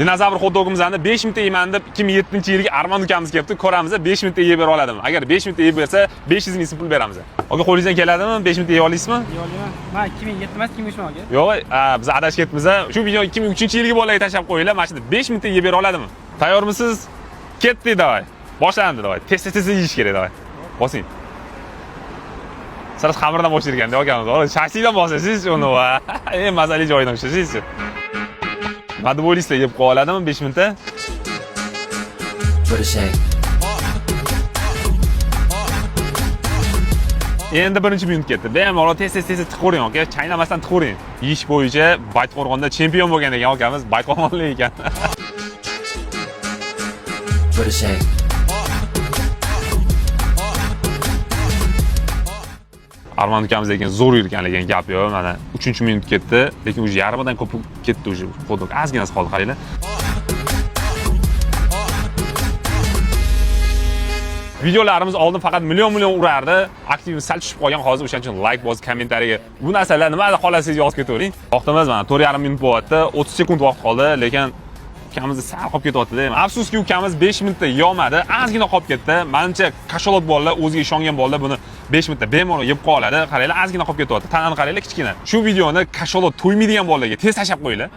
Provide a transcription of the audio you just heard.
Dinozavr xot-dogimizni 5 minutda yeyman deb 2007-yilgi Arman ukamiz kelibdi. Ko'ramiz, 5 minutda yeb bera oladimi? Agar 5 minutda yeb bersa, 500 ming so'm pul beramiz. Aka, qo'lingizdan keladimi? 5 minutda yeya olasizmi? Yo'q, man 2007 emas, 2003 aka. Yo'q, biz adashib ketibmiz. Shu video 2003-yilgi bolalarga tashlab qo'yinglar. Mana shunda 5 minutda yeb bera oladimi? Tayyormisiz? Ketdik, давай. Boshlandi, давай. Tez tez tez yeyish kerak, давай. Bosing. Sirasi xamirdan boshlar ekanda akamiz. Shashlikdan bosasiz uni va eng mazali joyidan ushlaysiz. Nima deb o'ylaysizlar, yeb qo'ya oladimi 5 minutda? Bir. Endi birinchi minut ketdi. Bemalol tez tez tez tiqavering aka, chaynamasdan tiqavering. Yeyish bo'yicha Baytqo'rg'onda chempion bo'lgan ekan akamiz, Baytqo'rg'onlik ekan. Bir. Arman ukamiz lekin zo'r yurgan, lekin gap yo'q. Mana 3-minut ketdi, lekin уже yarmidan ko'p ketdi уже. Xot-dog ozginasi qoldi, qaranglar. Videolarimiz oldin faqat million million urardi. Aktivimiz sal tushib qolgan hozir, o'shaning uchun like bosib, kommentariyaga bu narsalar nima xohlasangiz yozib ketavering. Vaqtimiz mana 4,5 minut bo'lyapti, 30 sekund vaqt qoldi, lekin ukamiz sal qolib ketyapti-da. Afsuski, ukamiz 5 minutda yeyolmadi, ozgina qolib ketdi. Menimcha, kasholot bolalar, o'ziga ishongan bolalar buni 5 minutda bemalol yeb qo'ya oladi. Qaranglar, ozgina qolib ketyapti. Tanani qaranglar, kichkina. Shu videoni kasholot to'ymaydigan bolalarga tez tashlab qo'yinglar.